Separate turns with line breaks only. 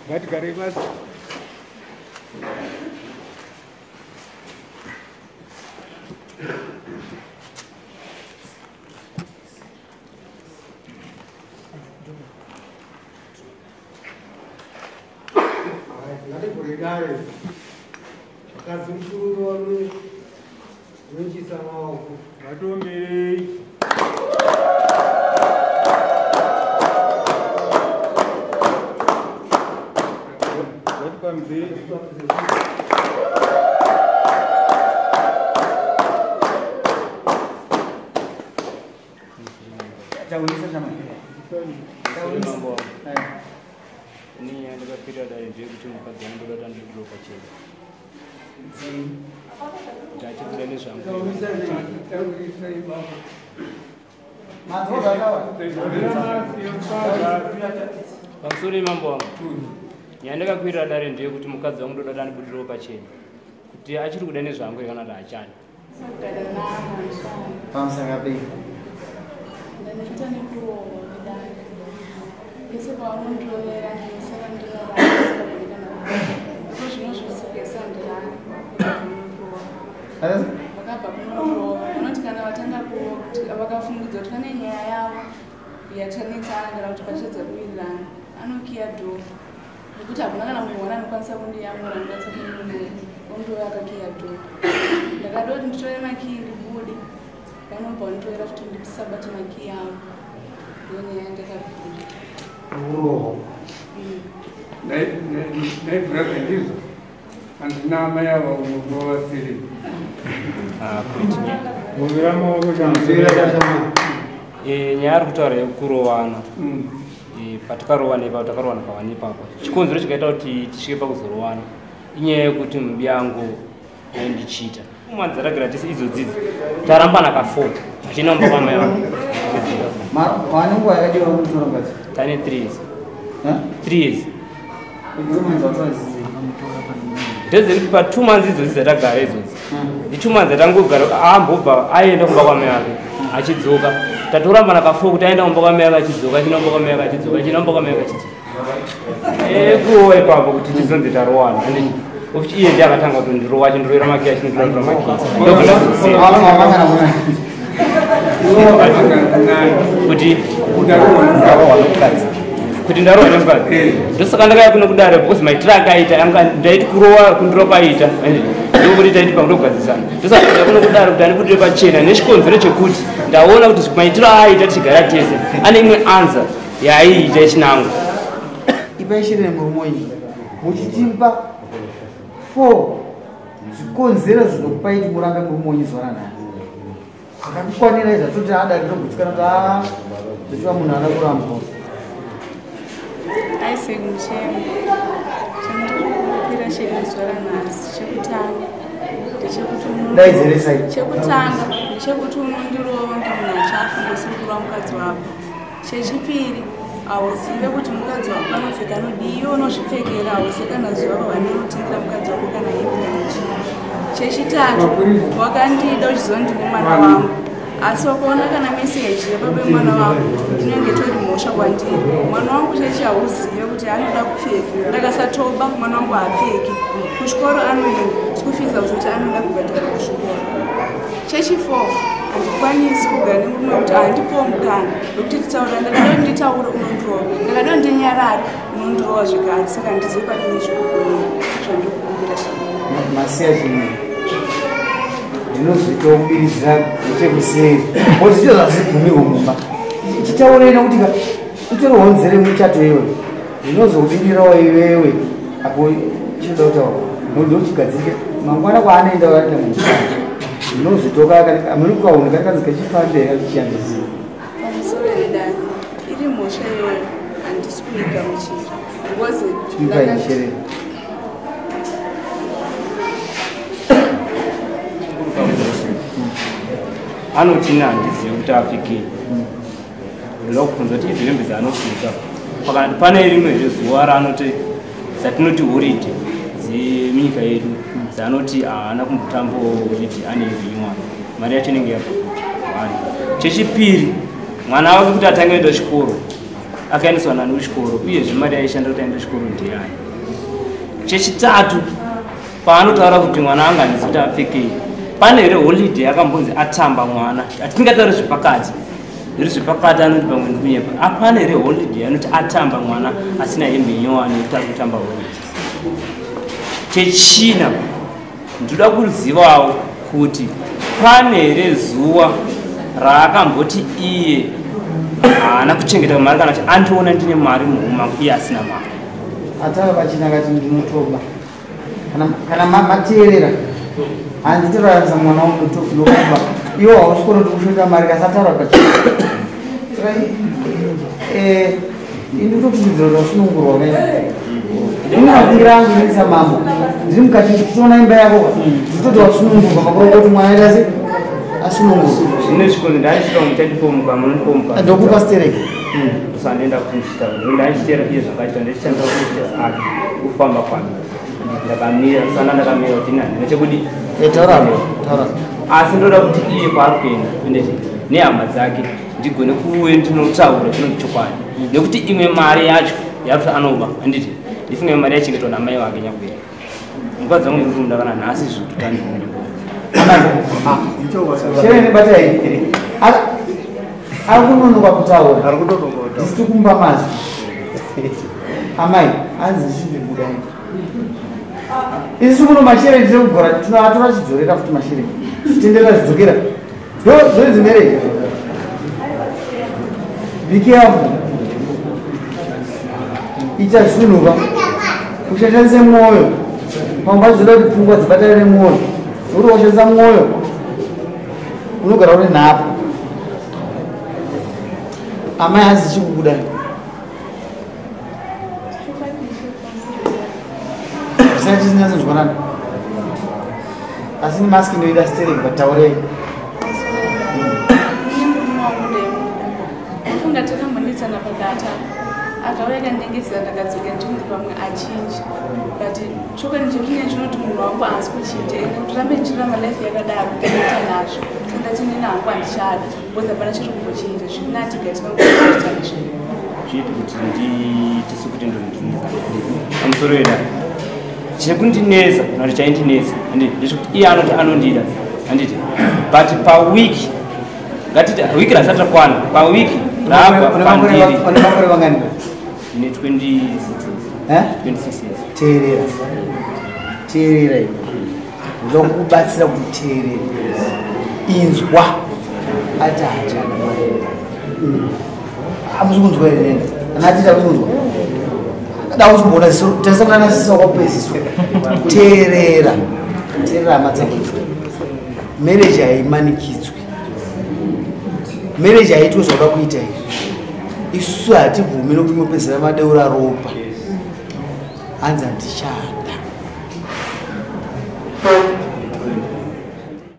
Ngatigarei pasi. Ngativhure dare. Vakadzi mukuru varume vanochisa maoko. Ngatiomberei. Ngatifambidzei.
Taurisa chamai. Taurisa.
Mambo wangu. Ini yandakakwira dare ndeyekuti mukadzi wangu ndoda kuti andibudewo pachena. Kuti achikuda nezvangu.
Taurisai baba.
Madzoza akawa.
Pamusoro yemambo wangu. Yandakakwirira dare ndeyekuti mukadzi wangu ndoda kuti andibudirewo pachena. Kuti achiri kuda nezvangu here kana kuti haachadi.
Sakugara navo nshana.
Pamusaka pei.
Ndanoita nekurohwa vedare. Pese pavanondirovera ndinosara ndirara ndisingagoni kana kubuda. Iko zvino zvisikesa ndirara kunorohwa.
Akasi?
Vakabva kunorohwa. Vanoti kana vatanga kurohwa kuti vakafungudza kuti pane nyaya yavo yachanetsana kana kuti pachadza kuwirirana anokiya dhoo. Nekuti hakuna kana munhu wana anokwanisa kundiyamura anokwanisa kundinunura. Ondouya akakiya dhoo. Ndakada kuti nditore makiyi ndibude. Vanobva vanditorera futi ndisabate makiyi avo. Ndiyo nyaya yandakabvira.
Uroho.
Nhai brother ndizvo. Handina amai ava unobva vasiri.
Muvira
maoko
Muvira chamai.
Nyaya ari kutaura yekurovana. Patakarovana ipapo takarovana pawani ipapo. Chikonzero chikaita kuti tisvike pakuzorovana inyaya yekuti mubi yangu aindichita. Mwanzi dzatagara tese idzodzi tarambana ka4 achina kumba kwamai vangu.
Wane nguva yakadiwa kumutora mukadzi?
Tane 3 years.
Eh?
3 years.
Two months watora zizi.
Ndezvekuti pa 2 months idzodzi dzatagara idzodzi. Ndi 2 months dzatangogara ambobva aenda kumba kwamai vake achidzoka. Tatorambana ka4 kuti aenda kumba kwamai vake achidzoka, achina kumba kwamai vake achidzoka, achina kumba kwamai vake achidzoka. Kurowa ipapo kuti tizonzi tarowana. Ofuti iye ndiye akatanga kutondirowa achindirovera makiyi achindirovera makiyi. Ndobva ndazosiya.
Wakangana kuna.
Kuti
Ndarohwa nomukadzi.
Kuti ndarohwa nemukadzi. Ndosaka ndakauya kuno kudare because maitiro akaita anga ndaiti kurowa kundirowa kwaita. Ndokuti taiti pakundogadzisana. Ndosaka ndakauya kuno kudare kuti andibudire pachena nechikonzero chekuti ndaona kuti maitiro aaita tichigara tese ane imwe answer yaaiita yechinangwa.
Ipai shere murume wenyu muchitipa 4 zvikonzero zvinokupai kuti murambe murume wenyu zuva ranhasi. Zvakakukwanira izvi zvatoti adari togutsikana kuti zvichiva munhu ada kurambwa.
Isaac Muchemwa, chandiri kukwira shere zuva ranhasi chekutanga ndechekuti
Daidzirisai.
Chekutanga ndechekuti unondirova kunge munhu achafa ndisiri kurova mukadzi wako. Chechipiri hauzive kuti mukadzi wako anopfeka anodii, iwe unozvipfekera hauzive kana zuva ravanotengera mukadzi wako kana hembe kana chii. Chechitatu wakandida uchiziva kuti ndine mwana wangu, asi wakaona kana meseji yababa yemwana wangu inenge itori mhosva kwandiri. Mwana wangu chechi hauzive kuti anoda kupfeka, ndakasatoba mwana wangu haapfeki, kuchikoro anoenda school fees hauzive kuti anoda kubhadhara kuchikoro. Chechi4 handikwanisi kugara nemurume wekuti handipowo mukana wekuti titaura. Ndakada kuti nditaure unondirova, ndakada kuti ndinyarare unondirova zvekare, saka handizivi panini chikugonera zvandikukumbira chii.
Masiya chimwe ndinozoitawo kubiridzira nechekuseri mozicho zvazvibvumirwa mumba. Chitaurei nekuti utori honzere muchato iwe ndinozobirirawo iwewe apo chinoda kutaura ndochigadzirike mangwana kwaanoenda vaenda muchato ndinozotoka amene kukaona kari kanzi kachifambe kachiyandiziva.
Pamusoro wedare, iri mhosva iyoyo handisi kuigamuchira because
Chimupai chere.
Anoti ini handizivi kuti apfekei. Ndoda kubvunza kuti idzi hembe dzaanopfeka pakati pane rimwe here zuva raanoti dzatinoti holiday dzemunyika yedu dzaanoti haana kumbotambawo holiday ane hembe nyowani, mari yacho inenge yabva kupi? One. Chechipiri, mwana wake kuti atange kuenda chikoro Akaendeswa nani kuchikoro? Uyezve mari yaishanda kuti aende kuchikoro ndeyani? Chechitatu, paanotaura kuti mwana anga handisi kuti apfekei, pane here holiday akambonzi atamba mwana? Hatingatauri zvepakati, zviri zvepakati anoti pamwe ndikunyepa. Apane here holiday anoti atamba mwana asina hembe nyowani yekuti ari kutamba holiday? Chechina, ndoda kuzivawo kuti pane here zuva raakamboti iye haana kuchengeta mari, kana kuti andiona ndine mari muhuma iye asina mari?
Atava pachina kati ndinotoba. Kana mateerera, handitoraramisa mwana wangu ndokuba. Iwo hausi kuona kuti kushota mari kasataura pachina. Saka ini ndotofungidzira kuti wasunungurwa mene. Ini mafungira angu inoisa mambo ndiri mukati ndichitoona imba yako, nditoti wasunungurwa makurova kuti mwana aita se asunungurwa.
Zvine zvikonzi ndaichita muchandipomuka, munondipomuka.
Ndokupa stereki.
Usandienda kuti ndichita ndaichitera iye zvakaita, ndichishandisa kuita ake kufamba kwake. Ndakamira sana, ndakamira kuti nani nechekudi.
Taura, taura.
Asi ndoda kuti iye kwaari kuenda endeti nehama dzake ndigone kuuye ndinotaura chinoti chokwadi, nekuti imwe mari yacho yakuti anoba, handiti? Ndifunge imwe mari yachengetwa namai vake nyakubereka mukadzi wangu ndikunda kana nhasi zvekutotani.
Shereni, batai. Ari kunonoka kutaura.
Ari kunonoka kutaura.
Ndisi kumba mazwi. Amai, hanzi ndichimbibuda. Isu kuno mashereni tiri kugora, tinoatora chidzorera futi mashereni. Chitendera zvidzokera. Ndo zvoinzi marriage. Be careful. Ita zvinhu va. Ushandise mwoyo. Pamwe pacho zvoda kuti pfungwa dzibatane nemwoyo. Uri washandisa mwoyo, unogara uri nhapo. Amai, hanzi chikubuda. Zvisati tisinyatsonzwanana. Asi maski inoida stereki, pataurei.
Ini murume wangu ndaimuda. Ndafunga takambonetsana pakati apa, akauya akandinyengetera, ndakadzoka ndichinzi pamwe achinji, but chokwadi chekunyaya chinoti munhu wangu haasi kuchinja, ende kuti rambe ndichirarama life yakadaro ndinoita nazvo. So ndati nini hangu handichada, because hapana chiri kumbochinja. Zviri nati gatinangoitana zvedu.
Chiiti kuti ndiite sekuti ndondinika pamusoro yeda chekundinetsa kana kuti chaindinetsa, handiti? Ndechekuti iye anoti anondida, handiti? But pawiki, ngatiti wiki rasati rakwana, pawiki rabva pandiri.
Une makore vangani?
Ndine 26.
Eh?
26 years.
Teerera, teerera iwe. Ndoda kukubatsira kuteerera. Inzwa, ati hachada. Hamusi kunzwa here nene? Kana atiti hamusi kunzwa, da kuzomboona ziso, tarisa kunana ziso wakapuwe ziso. Teerera, teerera hama dzako. Marriage haimanikidzwi, marriage haitwi zvauda kuita izvi. Isu hatibvumi nokuti munopedzisira madeura ropa. Hanzi handichada.